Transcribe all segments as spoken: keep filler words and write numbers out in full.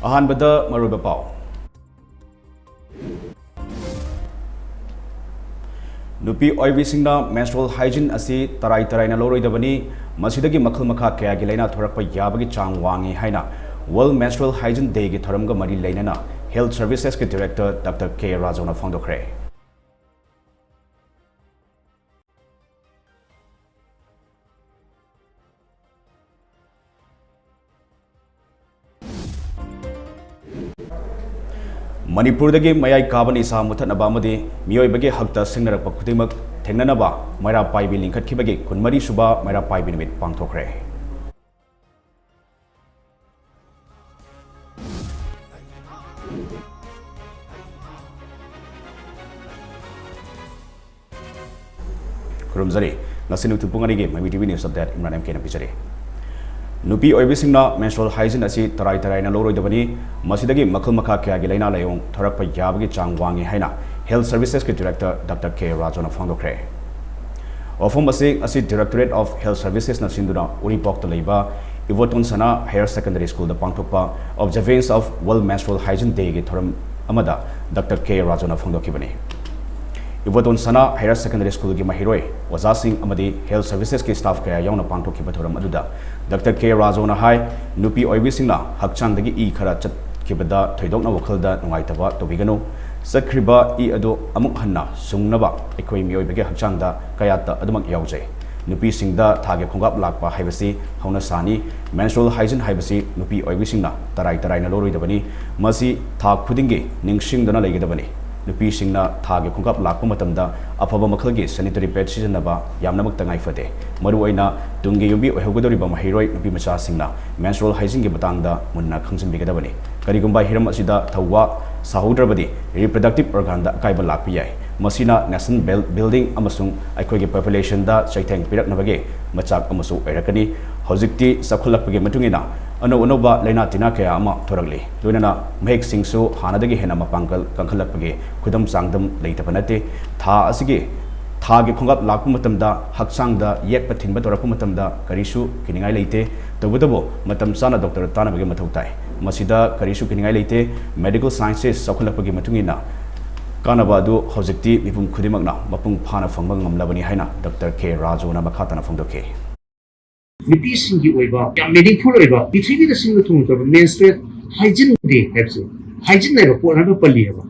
ꯑꯍꯥꯟꯕꯗ ꯃꯔꯨꯑꯣꯏꯕ ꯄꯥꯎ꯫ ꯅꯨꯄꯤ ꯑꯣꯏꯕꯤꯁꯤꯡꯅ menstrual hygiene ꯑꯁꯤ ꯇꯔꯥꯏ ꯇꯔꯥꯏꯅ ꯂꯧꯔꯣꯏꯗꯕꯅꯤ꯫ ꯃꯁꯤꯗꯒꯤ ꯃꯈꯜ ꯃꯈꯥ ꯀꯌꯥꯒꯤ ꯂꯥꯏꯅꯥ ꯊꯣꯔꯛꯄ ꯌꯥꯕꯒꯤ ꯆꯥꯡ ꯋꯥꯡꯉꯤ ꯍꯥꯏꯅ World Menstrual Hygiene Day ꯒꯤ ꯊꯧꯔꯝꯒ ꯃꯔꯤ ꯂꯩꯅꯅ Health Services ꯀꯤ Director Doctor K ꯔꯥꯖꯨꯅ ꯐꯣꯡꯗꯣꯛꯈ꯭ꯔꯦ꯫ ꯃꯅꯤꯄꯨꯔꯗꯒꯤ ꯃꯌꯥꯏ ꯀꯥꯕ ꯅꯤꯁꯥ ꯃꯨꯊꯠꯅꯕ ꯑꯃꯗꯤ ꯃꯤꯑꯣꯏꯕꯒꯤ ꯍꯛꯇ ꯁꯤꯡꯅꯔꯛꯄ ꯈꯨꯗꯤꯡꯃꯛ ꯊꯦꯡꯅꯅꯕ ꯃꯩꯔꯥ ꯄꯥꯏꯕꯤ ꯂꯤꯡꯈꯠꯈꯤꯕꯒꯤ ꯀꯨꯟꯃꯔꯤ ꯁꯨꯕ ꯃꯩꯔꯥ ꯄꯥꯏꯕꯤ ꯅꯨꯃꯤꯠ ꯄꯥꯡꯊꯣꯛꯈ꯭ꯔꯦ꯫ ꯈꯨꯔꯨꯝꯖꯔꯤ꯫ ꯉꯁꯤ ꯅꯨꯡꯊꯤꯜ ꯄꯨꯡ ꯑꯅꯤꯒꯤ ꯃꯃꯤ T V News Update Imran M ꯀꯦꯅ ꯄꯤꯖꯔꯤ꯫ ꯅꯨꯄꯤ ꯑꯣꯏꯕꯤꯁꯤꯡꯅ menstrual hygiene ꯑꯁꯤ ꯇꯔꯥꯏ ꯇꯔꯥꯏꯅ ꯂꯧꯔꯣꯏꯗꯕꯅꯤ꯫ ꯃꯁꯤꯗꯒꯤ ꯃꯈꯜ ꯃꯈꯥ ꯀꯌꯥꯒꯤ ꯂꯥꯏꯅꯥ ꯂꯥꯏꯑꯣꯡ ꯊꯣꯔꯛꯄ ꯌꯥꯕꯒꯤ ꯆꯥꯡ ꯋꯥꯡꯉꯤ ꯍꯥꯏꯅ Health Services ꯀꯤ Director Doctor K ꯔꯥꯖꯨꯅ ꯐꯣꯡꯗꯣꯛꯈ꯭ꯔꯦ꯫ ꯋꯥꯐꯝ ꯑꯁꯤ ꯉꯁꯤ Directorate of Health Services ꯅ ꯁꯤꯟꯗꯨꯅ ꯎꯔꯤꯄꯣꯛꯇ ꯂꯩꯕ ꯏꯕꯣꯇꯣꯟ ꯁꯅꯥ Higher Secondary School ꯗ ꯄꯥꯡꯊꯣꯛꯄ Observance of World Menstrual Hygiene Day ꯒꯤ ꯊꯧꯔꯝ ꯑꯃꯗ Doctor K ꯔꯥꯖꯨꯅ ꯐꯣꯡꯗꯣꯛꯈꯤꯕꯅꯤ꯫ ꯏꯕꯣꯇꯣꯟ ꯁꯅꯥ Higher Secondary School ꯒꯤ ꯃꯍꯩꯔꯣꯏ, ꯑꯣꯖꯥꯁꯤꯡ ꯑꯃꯗꯤ Health Services ꯀꯤ staff ꯀꯌꯥ ꯌꯥꯎꯅ ꯄꯥꯡꯊꯣꯛꯈꯤꯕ ꯊꯧꯔꯝ ꯑꯗꯨꯗ Doctor K ꯔꯥꯖꯨꯅ ꯍꯥꯏ, ꯅꯨꯄꯤ ꯑꯣꯏꯕꯤꯁꯤꯡꯅ ꯍꯛꯆꯥꯡꯗꯒꯤ ꯏ ꯈꯔ ꯆꯠꯈꯤꯕꯗ ꯊꯣꯏꯗꯣꯛꯅ ꯋꯥꯈꯜꯗ ꯅꯨꯡꯉꯥꯏꯇꯕ ꯇꯧꯕꯤꯒꯅꯨ꯫ ꯆꯠꯈ꯭ꯔꯤꯕ ꯏ ꯑꯗꯨ ꯑꯃꯨꯛ ꯍꯟꯅ ꯁꯨꯡꯅꯕ ꯑꯩꯈꯣꯏ ꯃꯤꯑꯣꯏꯕꯒꯤ ꯍꯛꯆꯥꯡꯗ ꯀꯌꯥꯠꯇ ꯑꯗꯨꯃꯛ ꯌꯥꯎꯖꯩ꯫ ꯅꯨꯄꯤꯁꯤꯡꯗ ꯊꯥꯒꯤ ꯈꯣꯡꯀꯥꯞ ꯂꯥꯛꯄ ꯍꯥꯏꯕꯁꯤ ꯍꯧꯅꯁꯥꯅꯤ꯫ Menstrual hygiene ꯍꯥꯏꯕꯁꯤ ꯅꯨꯄꯤ ꯑꯣꯏꯕꯤꯁꯤꯡꯅ ꯇꯔꯥꯏ ꯇꯔꯥꯏꯅ ꯂꯧꯔꯣꯏꯗꯕꯅꯤ꯫ ꯃꯁꯤ ꯊꯥ ꯈꯨꯗꯤꯡꯒꯤ ꯅꯤꯡꯁꯤꯡꯗꯨꯅ ꯂꯩꯒꯗꯕꯅꯤ꯫ ꯅꯨꯄꯤꯁꯤꯡꯅ ꯊꯥꯒꯤ ꯈꯣꯡꯀꯥꯞ ꯂꯥꯛꯄ ꯃꯇꯝꯗ ꯑꯐꯕ ꯃꯈꯜꯒꯤ sanitary pad ꯁꯤꯖꯤꯟꯅꯕ ꯌꯥꯝꯅꯃꯛ ꯇꯉꯥꯏ ꯐꯗꯦ꯫ ꯃꯔꯨꯑꯣꯏꯅ ꯇꯨꯡꯒꯤ ꯌꯨꯝꯕꯤ ꯑꯣꯏꯍꯧꯒꯗꯧꯔꯤꯕ ꯃꯍꯩꯔꯣꯏ ꯅꯨꯄꯤ ꯃꯆꯥꯁꯤꯡꯅ menstrual hygiene ꯒꯤ ꯃꯇꯥꯡꯗ ꯃꯨꯟꯅ ꯈꯪꯖꯤꯟꯕꯤꯒꯗꯕꯅꯤ꯫ ꯀꯔꯤꯒꯨꯝꯕ ꯍꯤꯔꯝ ꯑꯁꯤꯗ ꯊꯧꯋꯥ ꯁꯥꯍꯧꯗ꯭ꯔꯕꯗꯤ reproductive organ ꯗ ꯑꯀꯥꯏꯕ ꯂꯥꯛꯄ ꯌꯥꯏ꯫ ꯃꯁꯤꯅ nation buil-, building ꯑꯃꯁꯨꯡ ꯑꯩꯈꯣꯏꯒꯤ population ꯗ ꯆꯩꯊꯦꯡ ꯄꯤꯔꯛꯅꯕꯒꯤ ꯃꯆꯥꯛ ꯑꯃꯁꯨ ꯑꯣꯏꯔꯛꯀꯅꯤ꯫ ꯍꯧꯖꯤꯛꯇꯤ ꯆꯥꯎꯈꯠꯂꯛꯄꯒꯤ ꯃꯇꯨꯡ ꯏꯟꯅ ꯑꯅꯧ ꯑꯅꯧꯕ ꯂꯥꯏꯅꯥ ꯇꯤꯟꯅꯥ ꯀꯌꯥ ꯑꯃ ꯊꯣꯔꯛꯂꯤ꯫ ꯂꯣꯏꯅꯅ ꯃꯍꯤꯛꯁꯤꯡꯁꯨ ꯍꯥꯟꯅꯗꯒꯤ ꯍꯦꯟꯅ ꯃꯄꯥꯡꯒꯜ ꯀꯟꯈꯠꯂꯛꯄꯒꯤ ꯈꯨꯗꯝ ꯆꯥꯡꯗꯝ ꯂꯩꯇꯕ ꯅꯠꯇꯦ꯫ ꯊꯥ ꯑꯁꯤꯒꯤ ꯊꯥꯒꯤ ꯈꯣꯡꯀꯥꯞ ꯂꯥꯛꯄ ꯃꯇꯝꯗ ꯍꯛꯆꯥꯡꯗ ꯌꯦꯛꯄ ꯊꯤꯟꯕ ꯇꯧꯔꯛꯄ ꯃꯇꯝꯗ ꯀꯔꯤꯁꯨ ꯀꯤꯅꯤꯡꯉꯥꯏ ꯂꯩꯇꯦ꯫ ꯇꯧꯕꯇꯕꯨ ꯃꯇꯝ ꯆꯥꯅ doctor ꯇꯥꯟꯅꯕꯒꯤ ꯃꯊꯧ ꯇꯥꯏ꯫ ꯃꯁꯤꯗ ꯀꯔꯤꯁꯨ ꯀꯤꯅꯤꯡꯉꯥꯏ ꯂꯩꯇꯦ꯫ Medical sciences ꯆꯥꯎꯈꯠꯂꯛꯄꯒꯤ ꯃꯇꯨꯡ ꯏꯟꯅ ꯀꯥꯟꯅꯕ ꯑꯗꯨ ꯍꯧꯖꯤꯛꯇꯤ ꯃꯤꯄꯨꯝ ꯈꯨꯗꯤꯡꯃꯛꯅ ꯃꯄꯨꯡ ꯐꯥꯅ ꯐꯪꯕ ꯉꯝꯂꯕꯅꯤ ꯍꯥꯏꯅ ꯗꯣꯛꯇꯔ ꯀꯦ ꯔꯥꯖꯨꯅ ꯃꯈꯥ ꯇꯥꯅ ꯐꯣꯡꯗꯣꯛꯈꯤ꯫ ꯅꯨꯄꯤꯁꯤꯡꯒꯤ ꯑꯣꯏꯕ ꯌꯥꯝ meaningful ꯑꯣꯏꯕ, ꯄ꯭ꯔꯤꯊꯤꯕꯤꯗ ꯁꯤꯟꯕ ꯊꯨꯡꯗ꯭ꯔꯕ menstrual hygiene day ꯍꯥꯏꯕꯁꯦ, hygiene ꯍꯥꯏꯕ ꯄꯣꯠ ꯑꯃ ꯄꯜꯂꯤꯑꯕ꯫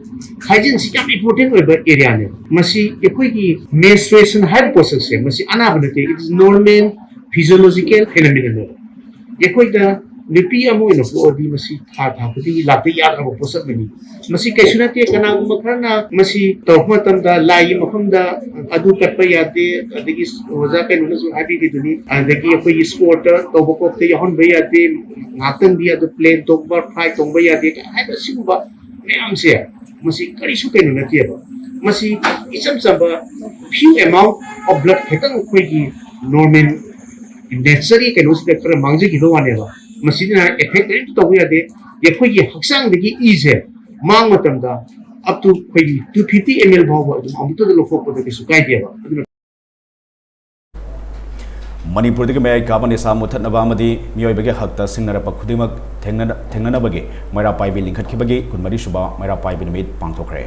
Hygieneꯁꯤ ꯌꯥꯝ important ꯑꯣꯏꯕ areaꯅꯦꯕ꯫ ꯃꯁꯤ ꯑꯩꯈꯣꯏꯒꯤ menstruation ꯍꯥꯏꯕ ꯄꯣꯠꯁꯛꯁꯦ, ꯃꯁꯤ ꯑꯅꯥꯕ ꯅꯠꯇꯦ, it is normal physiological phenomenon꯫ ꯑꯩꯈꯣꯏꯗ ꯅꯨꯄꯤ ꯑꯃ ꯑꯣꯏꯅ ꯄꯣꯛꯑꯗꯤ ꯃꯁꯤ ꯊꯥ ꯊꯥ ꯈꯨꯗꯤꯡꯒꯤ ꯂꯥꯛꯄ ꯌꯥꯗ꯭ꯔꯕ ꯄꯣꯠꯁꯛ ꯑꯃꯅꯤ꯫ ꯃꯁꯤ ꯀꯩꯁꯨ ꯅꯠꯇꯦ꯫ ꯀꯅꯥꯒꯨꯝꯕ ꯈꯔꯅ ꯃꯁꯤ ꯇꯧꯔꯛꯄ ꯃꯇꯝꯗ ꯂꯥꯏꯒꯤ ꯃꯐꯝꯗ ꯑꯗꯨ ꯀꯠꯄ ꯌꯥꯗꯦ, ꯑꯗꯒꯤ ꯑꯣꯖꯥ ꯀꯩꯅꯣꯅꯁꯨ ꯍꯥꯏꯕꯤꯔꯤꯗꯨꯅꯤ, ꯑꯗꯒꯤ ꯑꯩꯈꯣꯏꯒꯤ sportꯇ ꯇꯧꯕ ꯈꯣꯠꯄꯗ ꯌꯥꯎꯍꯟꯕ ꯌꯥꯗꯦ, ꯉꯥꯏꯍꯥꯛꯇꯪꯗꯤ ꯑꯗꯨ plane ꯇꯣꯡꯕ, flight ꯇꯣꯡꯕ ꯌꯥꯗꯦ ꯍꯥꯏꯕ ꯁꯤꯒꯨꯝꯕ ꯃꯌꯥꯝꯁꯦ, ꯃꯁꯤ ꯀꯔꯤꯁꯨ ꯀꯩꯅꯣ ꯅꯠꯇꯦꯕ꯫ ꯃꯁꯤ ꯏꯆꯝ ꯆꯝꯕ few amount of blood ꯈꯤꯇꯪ ꯑꯩꯈꯣꯏꯒꯤ normal natureꯒꯤ ꯀꯩꯅꯣꯁꯤꯗ ꯈꯔ ꯃꯥꯡꯖꯈꯤꯕ ꯋꯥꯅꯦꯕ꯫ ꯃꯁꯤꯅ effect ꯀꯔꯤꯝꯇ ꯇꯧꯕ ꯌꯥꯗꯦ꯫ ꯑꯩꯈꯣꯏꯒꯤ ꯍꯛꯆꯥꯡꯗꯒꯤ ꯏꯁꯦ ꯃꯥꯡ ꯃꯇꯝꯗ up to ꯑꯩꯈꯣꯏꯒꯤ two fifty ml ꯐꯥꯎꯕ ꯑꯗꯨꯝ ꯑꯃꯨꯛꯇꯗ ꯂꯧꯊꯣꯛꯄꯗ ꯀꯩꯁꯨ ꯀꯥꯏꯗꯦꯕ꯫ ꯑꯗꯨꯅ ꯃꯅꯤꯄꯨꯔꯗꯒꯤ ꯃꯌꯥꯏ ꯀꯥꯕ ꯅꯤꯁꯥ ꯃꯨꯠꯊꯠꯅꯕ ꯑꯃꯗꯤ ꯃꯤꯑꯣꯏꯕꯒꯤ ꯍꯛꯇ ꯁꯤꯡꯅꯔꯛꯄ ꯈꯨꯗꯤꯡꯃꯛ ꯊꯦꯡꯅ-, ꯊꯦꯡꯅꯅꯕꯒꯤ ꯃꯩꯔꯥ ꯄꯥꯏꯕꯤ ꯂꯤꯡꯈꯠꯈꯤꯕꯒꯤ ꯀꯨꯟꯃꯔꯤ ꯁꯨꯕ ꯃꯩꯔꯥ ꯄꯥꯏꯕꯤ ꯅꯨꯃꯤꯠ ꯄꯥꯡꯊꯣꯛꯈ꯭ꯔꯦ꯫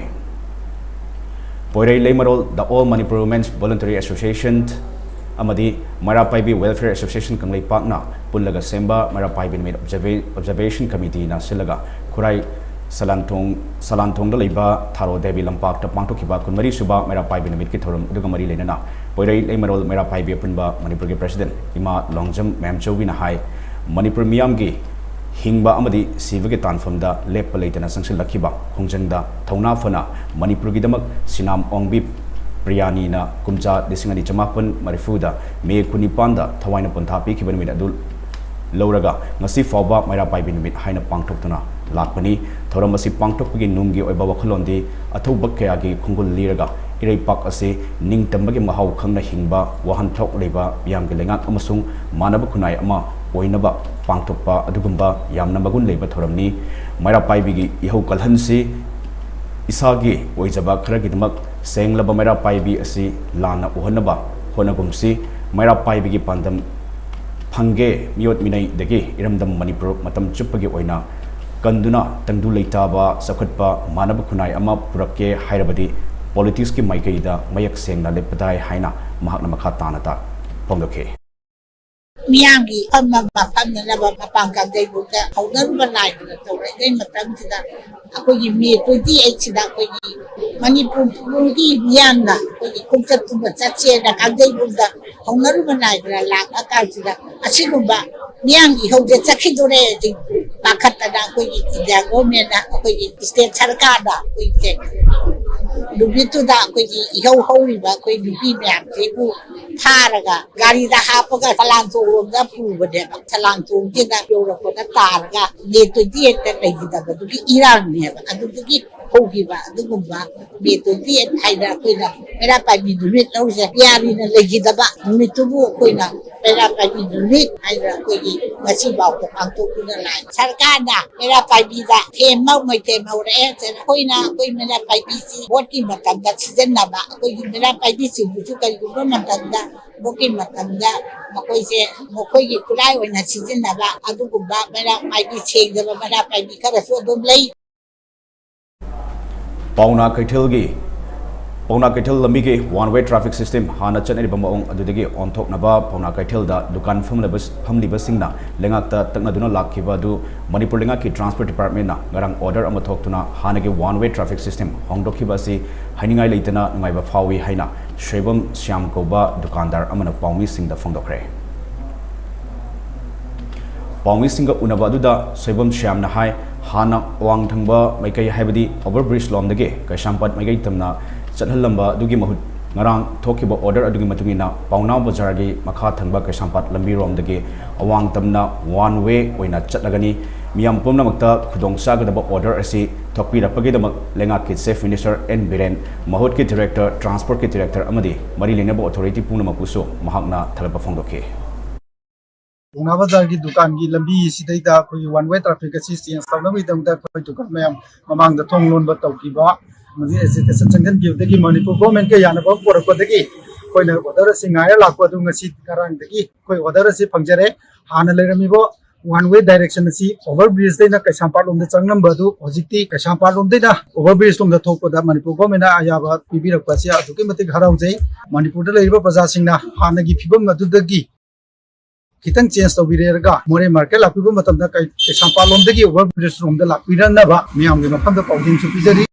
ꯄꯣꯏꯔꯩ ꯂꯩꯃꯔꯣꯜ The All Manipur Women's Voluntary Association ꯑꯃꯗꯤ ꯃꯩꯔꯥ ꯄꯥꯏꯕꯤ Welfare Association ꯀꯪꯂꯩꯄꯥꯛꯅ ꯄꯨꯜꯂꯒ ꯁꯦꯝꯕ ꯃꯩꯔꯥ ꯄꯥꯏꯕꯤ ꯅꯨꯃꯤꯠ observa-, observation committeeꯅ ꯁꯤꯜꯂꯒ ꯈꯨꯔꯥꯏ ꯁꯂꯥꯟꯊꯣꯡ, ꯁꯂꯥꯟꯊꯣꯡꯗ ꯂꯩꯕ ꯊꯥꯔꯣ ꯗꯦꯕꯤ ꯂꯝꯄꯥꯛꯇ ꯄꯥꯡꯊꯣꯛꯈꯤꯕ ꯀꯨꯟꯃꯔꯤ ꯁꯨꯕ ꯃꯩꯔꯥ ꯄꯥꯏꯕꯤ ꯅꯨꯃꯤꯠꯀꯤ ꯊꯧꯔꯝ ꯑꯗꯨꯒ ꯃꯔꯤ ꯂꯩꯅꯅ ꯄꯣꯏꯔꯩ ꯂꯩꯃꯔꯣꯜ ꯃꯩꯔꯥ ꯄꯥꯏꯕꯤ ꯑꯄꯨꯟꯕ ꯃꯅꯤꯄꯨꯔꯒꯤ president ꯏꯃꯥ ꯂꯣꯡꯖꯝ ꯃꯌꯥꯝꯆꯧꯕꯤꯅ ꯍꯥꯏ, ꯃꯅꯤꯄꯨꯔ ꯃꯤꯌꯥꯝꯒꯤ ꯍꯤꯡꯕ ꯑꯃꯗꯤ ꯁꯤꯕꯒꯤ ꯇꯥꯟꯐꯝꯗ ꯂꯦꯞꯄ ꯂꯩꯇꯅ ꯆꯪꯁꯤꯜꯂꯛꯈꯤꯕ ꯈꯣꯡꯖꯪꯗ ꯊꯧꯅꯥ ꯐꯅ ꯃꯅꯤꯄꯨꯔꯒꯤꯗꯃꯛ ꯁꯤꯅꯥꯝ ꯑꯣꯡꯕꯤ ꯄ꯭ꯔꯤꯌꯥꯅꯤꯅ ꯀꯨꯝꯖꯥ ꯂꯤꯁꯤꯡ ꯑꯅꯤ ꯆꯃꯥꯄꯟ ꯃꯔꯤꯐꯨꯗ ꯃꯦ ꯀꯨꯟꯅꯤꯄꯥꯟꯗ ꯊꯋꯥꯏꯅ ꯄꯣꯟꯊꯥ ꯄꯤꯈꯤꯕ ꯅꯨꯃꯤꯠ ꯑꯗꯨ ꯂꯧꯔꯒ ꯉꯁꯤ ꯐꯥꯎꯕ ꯃꯩꯔꯥ ꯄꯥꯏꯕꯤ ꯅꯨꯃꯤꯠ ꯍꯥꯏꯅ ꯄꯥꯡꯊꯣꯛꯇꯨꯅ ꯂꯥꯛꯄꯅꯤ꯫ ꯊꯧꯔꯝ ꯑꯁꯤ ꯄꯥꯡꯊꯣꯛꯄꯒꯤ ꯅꯨꯡꯒꯤ ꯑꯣꯏꯕ ꯋꯥꯈꯜꯂꯣꯟꯗꯤ ꯑꯊꯧꯕ ꯀꯌꯥꯒꯤ ꯈꯣꯡꯒꯨꯜ ꯂꯤꯔꯒ ꯏꯔꯩꯄꯥꯛ ꯑꯁꯤ ꯅꯤꯡꯇꯝꯕꯒꯤ ꯃꯍꯥꯎ ꯈꯪꯅ ꯍꯤꯡꯕ, ꯋꯥꯍꯟꯊꯣꯛ ꯂꯩꯕ ꯃꯤꯌꯥꯝꯒꯤ ꯂꯩꯉꯥꯛ ꯑꯃꯁꯨꯡ ꯃꯥꯟꯅꯕ ꯈꯨꯟꯅꯥꯏ ꯑꯃ ꯑꯣꯏꯅꯕ ꯄꯥꯡꯊꯣꯛꯄ ꯑꯗꯨꯒꯨꯝꯕ ꯌꯥꯝꯅ ꯃꯒꯨꯟ ꯂꯩꯕ ꯊꯧꯔꯝꯅꯤ꯫ ꯃꯩꯔꯥ ꯄꯥꯏꯕꯤꯒꯤ ꯏꯍꯧ ꯀꯜꯍꯟꯁꯤ꯫ ꯏꯁꯥꯒꯤ ꯑꯣꯏꯖꯕ ꯈꯔꯒꯤꯗꯃꯛ ꯁꯦꯡꯂꯕ ꯃꯩꯔꯥ ꯄꯥꯏꯕꯤ ꯑꯁꯤ ꯂꯥꯟꯅ ꯎꯍꯟꯅꯕ ꯍꯣꯠꯅꯒꯨꯝꯁꯤ꯫ ꯃꯩꯔꯥ ꯄꯥꯏꯕꯤꯒꯤ ꯄꯥꯟꯗꯝ ꯍꯪꯒꯦ ꯃꯤꯑꯣꯠ ꯃꯤꯅꯩꯗꯒꯤ ꯏꯔꯝꯗꯝ ꯃꯅꯤꯄꯨꯔ ꯃꯇꯝ ꯆꯨꯞꯄꯒꯤ ꯑꯣꯏꯅ ꯀꯟꯗꯨꯅ ꯇꯪꯗꯨ ꯂꯩꯇꯥꯕ ꯆꯥꯎꯈꯠꯄ ꯃꯥꯟꯅꯕ ꯈꯨꯟꯅꯥꯏ ꯑꯃ ꯄꯨꯔꯛꯀꯦ ꯍꯥꯏꯔꯕꯗꯤ ꯄꯣꯂꯤꯇꯤꯛꯁꯀꯤ ꯃꯥꯏꯀꯩꯗ ꯃꯌꯦꯛ ꯁꯦꯡꯅ ꯂꯦꯞꯄ ꯇꯥꯏ ꯍꯥꯏꯅ ꯃꯍꯥꯛꯅ ꯃꯈꯥ ꯇꯥꯅ ꯇꯥ-, ꯐꯣꯡꯗꯣꯛꯈꯤ꯫ ꯃꯤꯌꯥꯝꯒꯤ ꯐꯝꯕ ꯃꯐꯝꯅꯅꯕ ꯃꯄꯥꯟ ꯀꯥꯡꯖꯩꯕꯨꯡꯗ ꯍꯧꯅꯔꯨꯕ ꯅꯥꯏꯗꯅ ꯇꯧꯔꯛꯏꯉꯩ ꯃꯇꯝꯁꯤꯗ ꯑꯩꯈꯣꯏꯒꯤ ꯃꯦ ꯇ꯭ꯋꯦꯟꯇꯤ ꯑꯩꯠꯁꯤꯗ ꯑꯩꯈꯣꯏꯒꯤ ꯃꯅꯤꯄꯨꯔꯒꯤ ꯃꯤꯌꯥꯝꯅ ꯑꯩꯈꯣꯏꯒꯤ ꯈꯣꯡꯆꯠ ꯄꯨꯕ ꯆꯠꯁꯦꯅ ꯀꯥꯡꯖꯩꯕꯨꯡꯗ ꯍꯧꯅꯔꯨꯕ ꯅꯥꯏꯗꯅ ꯂꯥꯛꯑꯀꯥꯟꯁꯤꯗ ꯑꯁꯤꯒꯨꯝꯕ ꯃꯤꯌꯥꯝꯒꯤ ꯏꯍꯧꯁꯦ ꯆꯠꯈꯤꯗꯣꯔꯦ ꯍꯧꯖꯤꯛ ꯄꯥꯈꯠꯇꯅ ꯑꯩꯈꯣꯏꯒꯤ ꯏꯟꯗꯤꯌꯥ ꯒꯣꯔꯃꯦꯟꯅ ꯑꯩꯈꯣꯏꯒꯤ ꯏꯁꯇꯦꯠ ꯁꯔꯀꯥꯔꯗ ꯑꯩꯈꯣꯏꯁꯦ ꯅꯨꯃꯤꯠꯇꯨꯗ ꯑꯩꯈꯣꯏꯒꯤ ꯏꯍꯧ ꯍꯧꯔꯤꯕ ꯑꯩꯈꯣꯏ ꯅꯨꯄꯤ ꯃꯌꯥꯝꯁꯤꯕꯨ ꯐꯥꯔꯒ ꯒꯥꯔꯤꯗ ꯍꯥꯞꯄꯒ ꯁꯂꯥꯟꯊꯣꯡꯂꯣꯝꯗ ꯄꯨꯕꯅꯦꯕ꯫ ꯁꯂꯥꯟꯊꯣꯡꯁꯤꯗ ꯌꯧꯔꯛꯄꯗ ꯇꯥꯔꯒ ꯃꯦ ꯇ꯭ꯋꯦꯟꯇꯤ ꯑꯩꯠꯇ ꯂꯩꯈꯤꯗꯕꯗꯨꯒꯤ ꯏꯔꯥꯡꯅꯦꯕ꯫ ꯑꯗꯨꯗꯒꯤ ꯍꯧꯈꯤꯕ ꯑꯗꯨꯒꯨꯝꯕ ꯃꯦ ꯇ꯭ꯋꯦꯟꯇꯤ ꯑꯩꯠ ꯍꯥꯏꯅ ꯑꯩꯈꯣꯏꯅ ꯃꯩꯔꯥ ꯄꯥꯏꯕꯤ ꯅꯨꯃꯤꯠ ꯂꯧꯔꯤꯁꯦ ꯄꯤꯌꯥꯔꯤꯅ ꯂꯩꯈꯤꯗꯕ ꯅꯨꯃꯤꯠꯇꯨꯕꯨ ꯑꯩꯈꯣꯏꯅ ꯃꯩꯔꯥ ꯄꯥꯏꯕꯤ ꯅꯨꯃꯤꯠ ꯍꯥꯏꯅ ꯑꯩꯈꯣꯏꯒꯤ ꯉꯁꯤ ꯐꯥꯎꯕ ꯄꯥꯡꯊꯣꯛꯇꯨꯅ ꯂꯥꯛꯑꯦ꯫ ꯁꯔꯀꯥꯔꯅ ꯃꯩꯔꯥ ꯄꯥꯏꯕꯤꯗ ꯊꯦꯝꯕ ꯃꯩꯊꯦꯝ ꯍꯧꯔꯛꯑꯦ꯫ ꯑꯩꯈꯣꯏꯅ ꯑꯩꯈꯣꯏ ꯃꯩꯔꯥ ꯄꯥꯏꯕꯤꯁꯤ ꯚꯣꯠꯀꯤ ꯃꯇꯝꯗ ꯁꯤꯖꯤꯟꯅꯕ, ꯑꯩꯈꯣꯏꯒꯤ ꯃꯩꯔꯥ ꯄꯥꯏꯕꯤꯁꯤꯡꯕꯨꯁꯨ ꯀꯔꯤꯒꯨꯝꯕ ꯃꯇꯝꯗ ꯚꯣꯠꯀꯤ ꯃꯇꯝꯗ ꯃꯈꯣꯏꯁꯦ ꯃꯈꯣꯏꯒꯤ ꯈꯨꯠꯂꯥꯏ ꯑꯣꯏꯅ ꯁꯤꯖꯤꯟꯅꯕ ꯑꯗꯨꯒꯨꯝꯕ ꯃꯩꯔꯥ ꯄꯥꯏꯕꯤ, ꯁꯦꯡꯗꯕ ꯃꯩꯔꯥ ꯄꯥꯏꯕꯤ ꯈꯔꯁꯨ ꯑꯗꯨꯝ ꯂꯩ꯫ ꯄꯥꯎꯅꯥ ꯀꯩꯊꯦꯜꯒꯤ ꯄꯥꯎꯅꯥ ꯀꯩꯊꯦꯜ ꯂꯝꯕꯤꯒꯤ ꯋꯥꯟ ꯋꯦ ꯇ꯭ꯔꯥꯐꯤꯛ ꯁꯤꯁꯇꯦꯝ ꯍꯥꯟꯅ ꯆꯠꯅꯔꯤꯕ ꯃꯑꯣꯡ ꯑꯗꯨꯗꯒꯤ ꯑꯣꯟꯊꯣꯛꯅꯕ ꯄꯥꯎꯅꯥ ꯀꯩꯊꯦꯜꯗ ꯗꯨꯀꯥꯟ ꯐꯝꯂꯤꯕ-, ꯐꯝꯂꯤꯕꯁꯤꯡꯅ ꯂꯩꯉꯥꯛꯇ ꯇꯛꯅꯗꯨꯅ ꯂꯥꯛꯈꯤꯕ ꯑꯗꯨ ꯃꯅꯤꯄꯨꯔ ꯂꯩꯉꯥꯛꯀꯤ ꯇ꯭ꯔꯥꯟꯁꯄꯣꯔꯠ ꯗꯤꯄꯥꯔꯠꯃꯦꯟꯅ ꯉꯔꯥꯡ ꯑꯣꯔꯗꯔ ꯑꯃ ꯊꯣꯛꯇꯨꯅ ꯍꯥꯟꯅꯒꯤ ꯋꯥꯟ ꯋꯦ ꯇ꯭ꯔꯥꯐꯤꯛ ꯁꯤꯁꯇꯦꯝ ꯍꯣꯡꯗꯣꯛꯈꯤꯕ ꯑꯁꯤ ꯍꯥꯏꯅꯤꯡꯉꯥꯏ ꯂꯩꯇꯅ ꯅꯨꯡꯉꯥꯏꯕ ꯐꯥꯎꯏ ꯍꯥꯏꯅ ꯁꯣꯏꯕꯝ ꯁ꯭ꯌꯥꯝ ꯀꯧꯕ ꯗꯨꯀꯥꯟꯗꯥꯔ ꯑꯃꯅ ꯄꯥꯎꯃꯤꯁꯤꯡꯗ ꯐꯣꯡꯗꯣꯛꯈ꯭ꯔꯦ꯫ ꯄꯥꯎꯃꯤꯁꯤꯡꯒ ꯎꯅꯕ ꯑꯗꯨꯗ ꯁꯣꯏꯕꯝ ꯁ꯭ꯌꯥꯝꯅ ꯍꯥꯏ, ꯍꯥꯟꯅ ꯑꯋꯥꯡ ꯊꯪꯕ ꯃꯥꯏꯀꯩ, ꯍꯥꯏꯕꯗꯤ ꯑꯣꯚꯔ ꯕ꯭ꯔꯤꯖ ꯂꯣꯝꯗꯒꯤ ꯀꯩꯁꯥꯝꯄꯥꯠ ꯃꯥꯏꯀꯩ ꯇꯝꯅ ꯆꯠꯍꯜꯂꯝꯕ ꯑꯗꯨꯒꯤ ꯃꯍꯨꯠ ꯉꯔꯥꯡ ꯊꯣꯛꯈꯤꯕ ꯑꯣꯔꯗꯔ ꯑꯗꯨꯒꯤ ꯃꯇꯨꯡ ꯏꯟꯅ ꯄꯥꯎꯅꯥ ꯕꯖꯥꯔꯒꯤ ꯃꯈꯥ ꯊꯪꯕ ꯀꯩꯁꯥꯝꯄꯥꯠ ꯂꯝꯕꯤꯔꯣꯝꯗꯒꯤ ꯑꯋꯥꯡ ꯇꯝꯅ ꯋꯥꯟ ꯋꯦ ꯑꯣꯏꯅ ꯆꯠꯂꯒꯅꯤ꯫ ꯃꯤꯌꯥꯝ ꯄꯨꯝꯅꯃꯛꯇ ꯈꯨꯗꯣꯡ ꯆꯥꯒꯗꯕ ꯑꯣꯔꯗꯔ ꯑꯁꯤ ꯊꯣꯛꯄꯤꯔꯛꯄꯒꯤꯗꯃꯛ ꯂꯩꯉꯥꯛꯀꯤ ꯆꯤꯐ ꯃꯤꯅꯤꯁꯇꯔ ꯑꯦꯟ ꯕꯤꯔꯦꯟ, ꯃꯍꯨꯠꯀꯤ ꯗꯤꯔꯦꯛꯇꯔ, ꯇ꯭ꯔꯥꯟꯁꯄꯣꯔꯠꯀꯤ ꯗꯤꯔꯦꯛꯇꯔ ꯑꯃꯗꯤ ꯃꯔꯤ ꯂꯩꯅꯕ ꯑꯣꯊꯣꯔꯤꯇꯤ ꯄꯨꯝꯅꯃꯛꯄꯨꯁꯨ ꯃꯍꯥꯛꯅ ꯊꯥꯒꯠꯄ ꯐꯣꯡꯗꯣꯛꯈꯤ꯫ ꯄꯥꯎꯅꯥ ꯕꯖꯥꯔꯒꯤ ꯗꯨꯀꯥꯟꯒꯤ ꯂꯝꯕꯤ ꯑꯁꯤꯗꯩꯗ ꯑꯩꯈꯣꯏꯒꯤ ꯋꯥꯟ ꯋꯦ ꯇ꯭ꯔꯥꯐꯤꯛ ꯑꯁꯤ ꯆꯦꯟꯖ ꯇꯧꯅꯕꯒꯤꯗꯃꯛꯇ ꯑꯩꯈꯣꯏ ꯗꯨꯀꯥꯟ ꯃꯌꯥꯝ ꯃꯃꯥꯡꯗ ꯊꯣꯡ ꯂꯣꯟꯕ ꯇꯧꯈꯤꯕ ꯑꯃꯗꯤ ꯑꯦꯖꯤꯇꯦꯁꯟ ꯆꯪꯁꯤꯟꯈꯤꯕꯗꯒꯤ ꯃꯅꯤꯄꯨꯔ ꯒꯣꯔꯃꯦꯟꯒ ꯌꯥꯅꯕ ꯄꯨꯔꯛꯄꯗꯒꯤ ꯑꯩꯈꯣꯏꯅ ꯑꯣꯔꯗꯔ ꯑꯁꯤ ꯉꯥꯏꯔ ꯂꯥꯛꯄ ꯑꯗꯨ ꯉꯁꯤ ꯉꯔꯥꯡꯗꯒꯤ ꯑꯩꯈꯣꯏ ꯑꯣꯔꯗꯔ ꯑꯁꯤ ꯐꯪꯖꯔꯦ꯫ ꯍꯥꯟꯅ ꯂꯩꯔꯝꯃꯤꯕ ꯋꯥꯟ ꯋꯦ ꯗꯥꯏꯔꯦꯛꯁꯟ ꯑꯁꯤ ꯑꯣꯚꯔ ꯕ꯭ꯔꯤꯖꯇꯩꯅ ꯀꯩꯁꯥꯝꯄꯥꯠꯂꯣꯝꯗ ꯆꯪꯂꯝꯕ ꯑꯗꯨ ꯍꯧꯖꯤꯛꯇꯤ ꯀꯩꯁꯥꯝꯄꯥꯠꯂꯣꯝꯗꯩꯅ ꯑꯣꯚꯔ ꯕ꯭ꯔꯤꯖ ꯂꯣꯝꯗ ꯊꯣꯛꯄꯗ ꯃꯅꯤꯄꯨꯔ ꯒꯣꯔꯃꯦꯟꯅ ꯑꯌꯥꯕ ꯄꯤꯕꯤꯔꯛꯄ ꯑꯁꯤ ꯑꯗꯨꯛꯀꯤ ꯃꯇꯤꯛ ꯍꯔꯥꯎꯖꯩ꯫ ꯃꯅꯤꯄꯨꯔꯗ ꯂꯩꯔꯤꯕ ꯄ꯭ꯔꯖꯥꯁꯤꯡꯅ ꯍꯥꯟꯅꯒꯤ ꯐꯤꯕꯝ ꯑꯗꯨꯗꯒꯤ ꯈꯤꯇꯪ ꯆꯦꯟꯖ ꯇꯧꯕꯤꯔꯦꯔꯒ ꯃꯣꯔꯦ ꯃꯥꯔꯀꯦꯠ ꯂꯥꯛꯄꯤꯕ ꯃꯇꯝꯗ ꯀꯩ-, ꯀꯩꯁꯥꯝꯄꯥꯠꯂꯣꯝꯗꯒꯤ ꯑꯣꯚꯔ ꯕ꯭ꯔꯤꯖ ꯂꯣꯝꯗ ꯂꯥꯛꯄꯤꯔꯅꯕ ꯃꯌꯥꯝꯒꯤ ꯃꯐꯝꯗ ꯄꯥꯎꯖꯦꯜꯁꯨ ꯄꯤꯖꯔꯤ꯫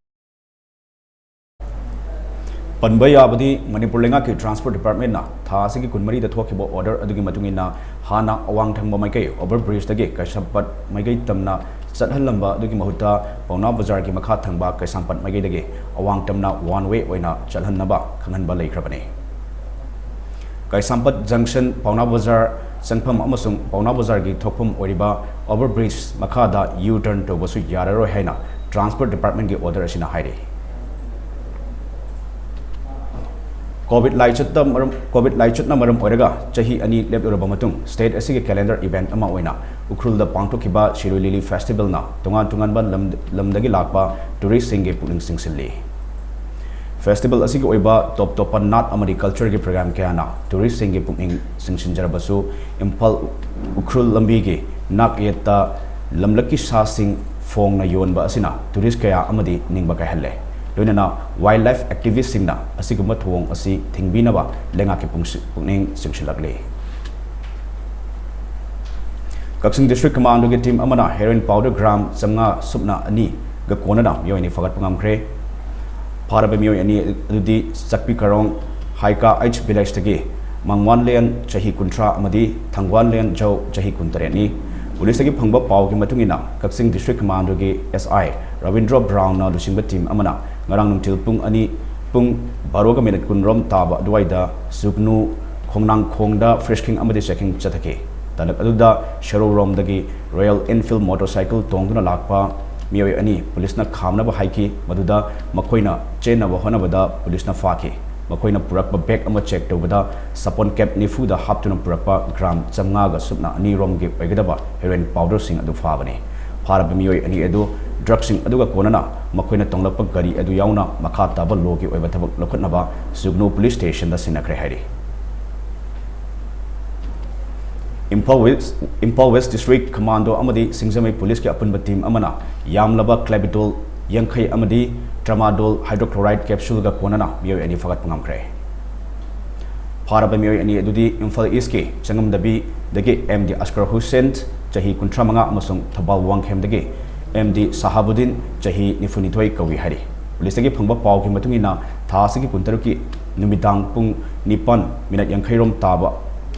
ꯄꯟꯕ ꯌꯥꯕꯗꯤ, ꯃꯅꯤꯄꯨꯔ ꯂꯩꯉꯥꯛꯀꯤ ꯇ꯭ꯔꯥꯟꯁꯄꯣꯔꯠ ꯗꯤꯄꯥꯔꯠꯃꯦꯟꯅ ꯊꯥ ꯑꯁꯤꯒꯤ ꯀꯨꯟꯃꯔꯤꯗ ꯊꯣꯛꯈꯤꯕ ꯑꯣꯔꯗꯔ ꯑꯗꯨꯒꯤ ꯃꯇꯨꯡ ꯏꯟꯅ ꯍꯥꯟꯅ ꯑꯋꯥꯡ ꯊꯪꯕ ꯃꯥꯏꯀꯩ ꯑꯣꯚꯔ ꯕ꯭ꯔꯤꯖꯇꯒꯤ ꯀꯩꯁꯥꯝꯄꯥꯠ ꯃꯥꯏꯀꯩ ꯇꯝꯅ ꯆꯠꯍꯜꯂꯝꯕ ꯑꯗꯨꯒꯤ ꯃꯍꯨꯠꯇ ꯄꯥꯎꯅꯥ ꯕꯖꯥꯔꯒꯤ ꯃꯈꯥ ꯊꯪꯕ ꯀꯩꯁꯥꯝꯄꯥꯠ ꯃꯥꯏꯀꯩꯗꯒꯤ ꯑꯋꯥꯡ ꯇꯝꯅ ꯋꯥꯟ ꯋꯦ ꯑꯣꯏꯅ ꯆꯠꯍꯟꯅꯕ ꯈꯪꯍꯟꯕ ꯂꯩꯈ꯭ꯔꯕꯅꯤ꯫ ꯀꯩꯁꯥꯝꯄꯥꯠ ꯖꯪꯁꯟ, ꯄꯥꯎꯅꯥ ꯕꯖꯥꯔ ꯆꯪꯐꯝ ꯑꯃꯁꯨꯡ ꯄꯥꯎꯅꯥ ꯕꯖꯥꯔꯒꯤ ꯊꯣꯛꯐꯝ ꯑꯣꯏꯔꯤꯕ ꯑꯣꯚꯔ ꯕ꯭ꯔꯤꯖ ꯃꯈꯥꯗ ꯌꯨ ꯇꯔꯟ ꯇꯧꯕꯁꯨ ꯌꯥꯔꯔꯣꯏ ꯍꯥꯏꯅ ꯇ꯭ꯔꯥꯟꯁꯄꯣꯔꯠ ꯗꯤꯄꯥꯔꯠꯃꯦꯟꯒꯤ ꯑꯣꯔꯗꯔ ꯑꯁꯤꯅ ꯍꯥꯏꯔꯤ꯫ ꯀꯣꯚꯤꯗ ꯂꯥꯏꯆꯠꯇ ꯃꯔꯝ, ꯀꯣꯚꯤꯗ ꯂꯥꯏꯆꯠꯅ ꯃꯔꯝ ꯑꯣꯏꯔꯒ ꯆꯍꯤ ꯑꯅꯤ ꯂꯦꯞꯂꯨꯔꯕ ꯃꯇꯨꯡ, ꯁ꯭ꯇꯦꯠ ꯑꯁꯤꯒꯤ ꯀꯦꯂꯦꯟꯗꯔ ꯏꯚꯦꯟꯠ ꯑꯃ ꯑꯣꯏꯅ ꯎꯈ꯭ꯔꯨꯜꯗ ꯄꯥꯡꯊꯣꯛꯈꯤꯕ ꯁꯤꯔꯣꯏ ꯂꯤꯂꯤ ꯐꯦꯁꯇꯤꯚꯦꯜꯅ ꯇꯣꯉꯥꯟ ꯇꯣꯉꯥꯟꯕ ꯂꯝ, ꯂꯝꯗꯒꯤ ꯂꯥꯛꯄ ꯇꯨꯔꯤꯁꯁꯤꯡꯒꯤ ꯄꯨꯛꯅꯤꯡ ꯆꯤꯡꯁꯤꯜꯂꯤ꯫ ꯐꯦꯁꯇꯤꯚꯦꯜ ꯑꯁꯤꯒꯤ ꯑꯣꯏꯕ ꯇꯣꯞ ꯇꯣꯞꯄ ꯅꯥꯠ ꯑꯃꯗꯤ ꯀꯜꯆꯔꯒꯤ ꯄ꯭ꯔꯣꯒ꯭ꯔꯥꯝ ꯀꯌꯥꯅ ꯇꯨꯔꯤꯁꯁꯤꯡꯒꯤ ꯄꯨꯛꯅꯤꯡ ꯆꯤꯡꯁꯤꯟꯖꯔꯕꯁꯨ, ꯏꯝꯐꯥꯜ ꯎꯈ꯭ꯔꯨꯜ ꯂꯝꯕꯤꯒꯤ ꯅꯥꯛ ꯌꯦꯠꯇ ꯂꯝꯂꯛꯀꯤ ꯁꯥꯁꯤꯡ ꯐꯣꯡꯅ ꯌꯣꯟꯕ ꯑꯁꯤꯅ ꯇꯨꯔꯤꯁ ꯀꯌꯥ ꯑꯃꯗꯤ ꯅꯤꯡꯕ ꯀꯥꯏꯍꯜꯂꯦ꯫ ꯂꯣꯏꯅꯅ ꯋꯥꯏꯜꯗ ꯂꯥꯏꯐ ꯑꯦꯛꯇꯤꯚꯤꯁ꯭ꯠꯁꯤꯡꯅ ꯑꯁꯤꯒꯨꯝꯕ ꯊꯧꯑꯣꯡ ꯑꯁꯤ ꯊꯤꯡꯕꯤꯅꯕ ꯂꯩꯉꯥꯛꯀꯤ ꯄꯨꯡꯁꯤ-, ꯄꯨꯛꯅꯤꯡ ꯆꯤꯡꯁꯤꯜꯂꯛꯂꯤ꯫ ꯀꯛꯆꯤꯡ ꯗꯤꯁꯇ꯭ꯔꯤꯛ ꯀꯃꯥꯟꯗꯣꯒꯤ ꯇꯤꯝ ꯑꯃꯅ ꯍꯦꯔꯣꯏꯟ ꯄꯥꯎꯗꯔ ꯒ꯭ꯔꯥꯝ ꯆꯥꯝꯃꯉꯥ ꯁꯨꯞꯅ ꯑꯅꯤꯒ ꯀꯣꯟꯅꯅ ꯃꯤꯑꯣꯏ ꯑꯅꯤ ꯐꯥꯒꯠꯄ ꯉꯝꯈ꯭ꯔꯦ꯫ ꯐꯥꯔꯕ ꯃꯤꯑꯣꯏ ꯑꯅꯤ ꯑꯗꯨꯗꯤ ꯆꯛꯄꯤ ꯀꯔꯣꯡ ꯍꯥꯏꯀꯥ ꯑꯩꯆ ꯚꯤꯂꯦꯖꯇꯒꯤ ꯃꯪꯋꯥꯟꯂꯦꯟ, ꯆꯍꯤ ꯀꯨꯟꯊ꯭ꯔꯥ, ꯑꯃꯗꯤ ꯊꯪꯋꯥꯟꯂꯦꯟ ꯖꯧ, ꯆꯍꯤ ꯀꯨꯟꯇꯔꯦꯠꯅꯤ꯫ ꯄꯨꯂꯤꯁꯇꯒꯤ ꯐꯪꯕ ꯄꯥꯎꯒꯤ ꯃꯇꯨꯡ ꯏꯟꯅ, ꯀꯛꯆꯤꯡ ꯗꯤꯁꯇ꯭ꯔꯤꯛ ꯀꯃꯥꯟꯗꯣꯒꯤ ꯑꯦꯁ ꯑꯥꯏ ꯔꯕꯤꯟꯗ꯭ꯔꯣ ꯕ꯭ꯔꯥꯎꯟꯅ ꯂꯨꯆꯤꯡꯕ ꯇꯤꯝ ꯑꯃꯅ ꯉꯔꯥꯡ ꯅꯨꯡꯊꯤꯜ ꯄꯨꯡ ꯑꯅꯤ, ꯄꯨꯡ ꯕꯥꯔꯣꯒ ꯃꯤꯅꯤꯠ ꯀꯨꯟꯔꯣꯝ ꯇꯥꯕ ꯑꯗꯨꯋꯥꯏꯗ ꯁꯨꯒꯅꯨ ꯈꯣꯡꯅꯥꯡꯈꯣꯡꯗ ꯐ꯭ꯔꯤꯁꯀꯤꯡ ꯑꯃꯗꯤ ꯆꯦꯀꯤꯡ ꯆꯠꯊꯈꯤ꯫ ꯇꯥꯂꯛ ꯑꯗꯨꯗ ꯁꯦꯔꯧꯔꯣꯝꯗꯒꯤ ꯔꯣꯌꯦꯜ ꯏꯟꯐꯤꯜꯗ ꯃꯣꯇꯣꯔꯁꯥꯏꯀꯜ ꯇꯣꯡꯗꯨꯅ ꯂꯥꯛꯄ ꯃꯤꯑꯣꯏ ꯑꯅꯤ ꯄꯨꯂꯤꯁꯅ ꯈꯥꯝꯅꯕ ꯍꯥꯏꯈꯤ, ꯃꯗꯨꯗ ꯃꯈꯣꯏꯅ ꯆꯦꯟꯅꯕ ꯍꯣꯠꯅꯕꯗ ꯄꯨꯂꯤꯁꯅ ꯐꯥꯈꯤ꯫ ꯃꯈꯣꯏꯅ ꯄꯨꯔꯛꯄ ꯕꯦꯒ ꯑꯃ ꯆꯦꯛ ꯇꯧꯕꯗ ꯁꯥꯄꯣꯟ ꯀꯦꯞ ꯅꯤꯐꯨꯗ ꯍꯥꯞꯇꯨꯅ ꯄꯨꯔꯛꯄ ꯒ꯭ꯔꯥꯝ ꯆꯥꯝꯃꯉꯥꯒ ꯁꯨꯞꯅ ꯑꯅꯤꯔꯣꯝꯒꯤ ꯑꯣꯏꯒꯗꯕ ꯍꯦꯔꯣꯏꯟ ꯄꯥꯎꯗꯔꯁꯤꯡ ꯑꯗꯨ ꯐꯥꯕꯅꯤ꯫ ꯐꯥꯔꯕ ꯃꯤꯑꯣꯏ ꯑꯅꯤ ꯑꯗꯨ ꯗ꯭ꯔꯒꯁꯤꯡ ꯑꯗꯨꯒ ꯀꯣꯟꯅꯅ ꯃꯈꯣꯏꯅ ꯇꯣꯡꯂꯛꯄ ꯒꯥꯔꯤ ꯑꯗꯨ ꯌꯥꯎꯅ ꯃꯈꯥ ꯇꯥꯕ ꯂꯣꯒꯤ ꯑꯣꯏꯕ ꯊꯕꯛ ꯂꯧꯈꯠꯅꯕ ꯖꯨꯒꯅꯨ ꯄꯨꯂꯤꯁ ꯁ꯭ꯇꯦꯁꯟꯗ ꯁꯤꯟꯅꯈ꯭ꯔꯦ ꯍꯥꯏꯔꯤ꯫ Imphal west, Imphal west district commando ꯑꯃꯗꯤ ꯁꯤꯡꯖꯃꯩ ꯄꯨꯂꯤꯁꯀꯤ ꯑꯄꯨꯟꯕ ꯇꯤꯝ ꯑꯃꯅ ꯌꯥꯝꯂꯕ ꯀ꯭ꯂꯦꯕꯤꯗꯣꯜ ꯌꯥꯡꯈꯩ ꯑꯃꯗꯤ ꯇ꯭ꯔꯃꯥꯗꯣꯜ ꯍꯥꯏꯗ꯭ꯔꯣꯀ꯭ꯂꯣꯔꯥꯏꯗ ꯀꯦꯞꯁꯨꯜꯒ ꯀꯣꯟꯅꯅ ꯃꯤꯑꯣꯏ ꯑꯅꯤ ꯐꯥꯒꯠꯄ ꯉꯝꯈ꯭ꯔꯦ꯫ ꯐꯥꯔꯕ ꯃꯤꯑꯣꯏ ꯑꯅꯤ ꯑꯗꯨꯗꯤ ꯏꯝꯐꯥꯜ ꯏꯁꯀꯤ ꯆꯪꯉꯝꯗꯕꯤꯗꯒꯤ ꯑꯦꯝ ꯗꯤ ꯑꯁꯀꯔ ꯍꯨꯁꯦꯟ, ꯆꯍꯤ ꯀꯨꯟꯊ꯭ꯔꯥ ꯃꯉꯥ, ꯑꯃꯁꯨꯡ ꯊꯧꯕꯥꯜ ꯋꯥꯡꯈꯦꯝꯗꯒꯤ ꯑꯦꯝ ꯗꯤ ꯁꯍꯥꯕꯨꯗꯤꯟ, ꯆꯍꯤ ꯅꯤꯐꯨꯅꯤꯊꯣꯏ ꯀꯧꯏ ꯍꯥꯏꯔꯤ꯫ ꯄꯨꯂꯤꯁꯇꯒꯤ ꯐꯪꯕ ꯄꯥꯎꯒꯤ ꯃꯇꯨꯡ ꯏꯟꯅ, ꯊꯥ ꯑꯁꯤꯒꯤ ꯀꯨꯟꯇꯔꯨꯛꯀꯤ ꯅꯨꯃꯤꯗꯥꯡ ꯄꯨꯡ ꯅꯤꯄꯥꯟ ꯃꯤꯅꯠ ꯌꯥꯡꯈꯩ ꯔꯣꯝ ꯇꯥꯕ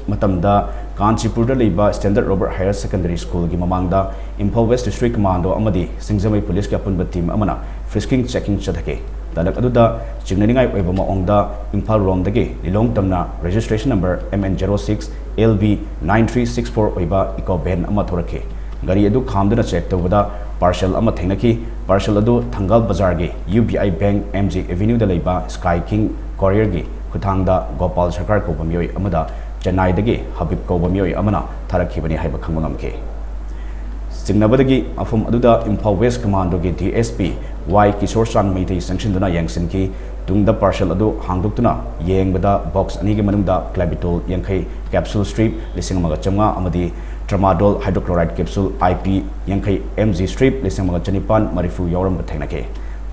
ꯃꯇꯝꯗ ꯀꯥꯟꯆꯤꯄꯨꯔꯗ ꯂꯩꯕ ꯁ꯭ꯇꯦꯟꯗꯔꯗ ꯔꯣꯕꯔꯠ ꯍꯥꯌꯔ ꯁꯦꯀꯦꯟꯗꯔꯤ ꯁ꯭ꯀꯨꯜꯒꯤ ꯃꯃꯥꯡꯗ ꯏꯝꯐꯥꯜ ꯋꯦꯁ ꯗꯤꯁꯇ꯭ꯔꯤꯛ ꯀꯃꯥꯟꯗꯣ ꯑꯃꯗꯤ ꯁꯤꯡꯖꯃꯩ ꯄꯨꯂꯤꯁꯀꯤ ꯑꯄꯨꯟꯕ ꯇꯤꯝ ꯑꯃꯅ ꯐ꯭ꯔꯤꯁꯀꯤꯡ ꯆꯦꯀꯤꯡ ꯆꯠꯊꯈꯤ꯫ ꯇꯥꯂꯛ ꯑꯗꯨꯗ ꯆꯤꯡꯅꯅꯤꯡꯉꯥꯏ ꯑꯣꯏꯕ ꯃꯑꯣꯡꯗ ꯏꯝꯐꯥꯜ ꯔꯣꯝꯗꯒꯤ ꯂꯤꯂꯣꯡ ꯇꯝꯅ registration number M N zero six L B nine three six four ꯑꯣꯏꯕ ꯏꯀꯣ ꯚꯦꯟ ꯑꯃ ꯊꯣꯔꯛꯈꯤ꯫ ꯒꯥꯔꯤ ꯑꯗꯨ ꯈꯥꯝꯗꯨꯅ ꯆꯦꯛ ꯇꯧꯕꯗ ꯄꯥꯔꯁꯦꯜ ꯑꯃ ꯊꯦꯡꯅꯈꯤ꯫ ꯄꯥꯔꯁꯦꯜ ꯑꯗꯨ ꯊꯪꯒꯥꯜ ꯕꯖꯥꯔꯒꯤ ꯌꯨ ꯕꯤ ꯑꯥꯏ ꯕꯦꯡꯛ ꯑꯦꯝ ꯖꯤ ꯑꯦꯚꯦꯅ꯭ꯌꯨꯗ ꯂꯩꯕ ꯁ꯭ꯀꯥꯏ ꯀꯤꯡ ꯀꯣꯔꯤꯌꯔꯒꯤ ꯈꯨꯠꯊꯥꯡꯗ ꯒꯣꯄꯥꯜ ꯁꯔꯀꯥꯔ ꯀꯧꯕ ꯃꯤꯑꯣꯏ ꯑꯃꯗ ꯆꯦꯟꯅꯥꯏꯗꯒꯤ ꯍꯕꯤꯕ ꯀꯧꯕ ꯃꯤꯑꯣꯏ ꯑꯃꯅ ꯊꯥꯔꯛꯈꯤꯕꯅꯤ ꯍꯥꯏꯕ ꯈꯪꯕ ꯉꯝꯈꯤ꯫ ꯆꯤꯡꯅꯕꯗꯒꯤ ꯃꯐꯝ ꯑꯗꯨꯗ ꯏꯝꯐꯥꯜ ꯋꯦꯁ ꯀꯃꯥꯟꯗꯣꯒꯤ D S P Y Kishor Chand Meitei ꯆꯪꯁꯤꯟꯗꯨꯅ ꯌꯦꯡꯁꯤꯟꯈꯤ꯫ ꯇꯨꯡꯗ ꯄꯥꯔꯁꯦꯜ ꯑꯗꯨ ꯍꯥꯡꯗꯣꯛꯇꯨꯅ ꯌꯦꯡꯕꯗ ꯕꯣꯛꯁ ꯑꯅꯤꯒꯤ ꯃꯅꯨꯡꯗ ꯀ꯭ꯂꯦꯕꯤꯇꯣꯜ ꯌꯥꯡꯈꯩ ꯀꯦꯞꯁꯨꯜ ꯁ꯭ꯇ꯭ꯔꯤꯞ ꯂꯤꯁꯤꯡ ꯑꯃꯒ ꯆꯥꯝꯃꯉꯥ ꯑꯃꯗꯤ ꯇ꯭ꯔꯃꯥꯗꯣꯜ ꯍꯥꯏꯗ꯭ꯔꯣꯀ꯭ꯂꯣꯔꯥꯏꯗ ꯀꯦꯞꯁꯨꯜ ꯑꯥꯏ ꯄꯤ ꯌꯥꯡꯈꯩ ꯑꯦꯝ ꯖꯤ ꯁ꯭ꯇ꯭ꯔꯤꯞ ꯂꯤꯁꯤꯡ ꯑꯃꯒ ꯆꯅꯤꯄꯥꯟ ꯃꯔꯤꯐꯨ ꯌꯥꯎꯔꯝꯕ ꯊꯦꯡꯅꯈꯤ꯫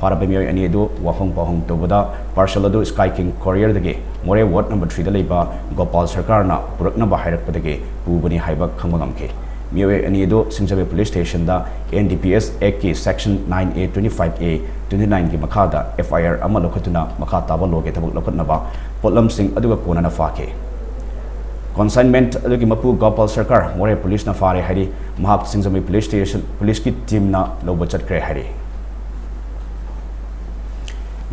ꯐꯥꯔꯕ ꯃꯤꯑꯣꯏ ꯑꯅꯤ ꯑꯗꯨ ꯋꯥꯍꯪ ꯄꯥꯎꯍꯪ ꯇꯧꯕꯗ ꯄꯥꯔꯁꯦꯜ ꯑꯗꯨ ꯁ꯭ꯀꯥꯏ ꯀꯤꯡ ꯀꯣꯔꯤꯌꯔꯗꯒꯤ ꯃꯣꯔꯦ ꯋꯥꯔꯗ ꯅꯝꯕꯔ ꯊ꯭ꯔꯤꯗ ꯂꯩꯕ ꯒꯣꯄꯥꯜ ꯁꯔꯀꯥꯔꯅ ꯄꯨꯔꯛꯅꯕ ꯍꯥꯏꯔꯛꯄꯗꯒꯤ ꯄꯨꯕꯅꯤ ꯍꯥꯏꯕ ꯈꯪꯕ ꯉꯝꯈꯤ꯫ ꯃꯤꯑꯣꯏ ꯑꯅꯤ ꯑꯗꯨ ꯁꯤꯡꯖꯃꯩ police ꯁ꯭ꯇꯦꯁꯟꯗ N D P S Act ꯀꯤ section nine A, twenty-five A, twenty-nine ꯒꯤ ꯃꯈꯥꯗ F I R ꯑꯃ ꯂꯧꯈꯠꯇꯨꯅ ꯃꯈꯥ ꯇꯥꯕ ꯂꯣꯒꯤ ꯊꯕꯛ ꯂꯧꯈꯠꯅꯕ ꯄꯣꯠꯂꯝꯁꯤꯡ ꯑꯗꯨꯒ ꯀꯣꯟꯅꯅ ꯐꯥꯈꯤ꯫ ꯀꯣꯟꯁꯥꯏꯟꯃꯦꯟꯠ ꯑꯗꯨꯒꯤ ꯃꯄꯨ ꯒꯣꯄꯥꯜ ꯁꯔꯀꯥꯔ ꯃꯣꯔꯦ ꯄꯨꯂꯤꯁꯅ ꯐꯥꯔꯦ ꯍꯥꯏꯔꯤ꯫ ꯃꯍꯥꯛ ꯁꯤꯡꯖꯃꯩ ꯄꯨꯂꯤꯁ ꯁ꯭ꯇꯦꯁꯟ, ꯄꯨꯂꯤꯁꯀꯤ ꯇꯤꯝꯅ ꯂꯧꯕ ꯆꯠꯈ꯭ꯔꯦ ꯍꯥꯏꯔꯤ꯫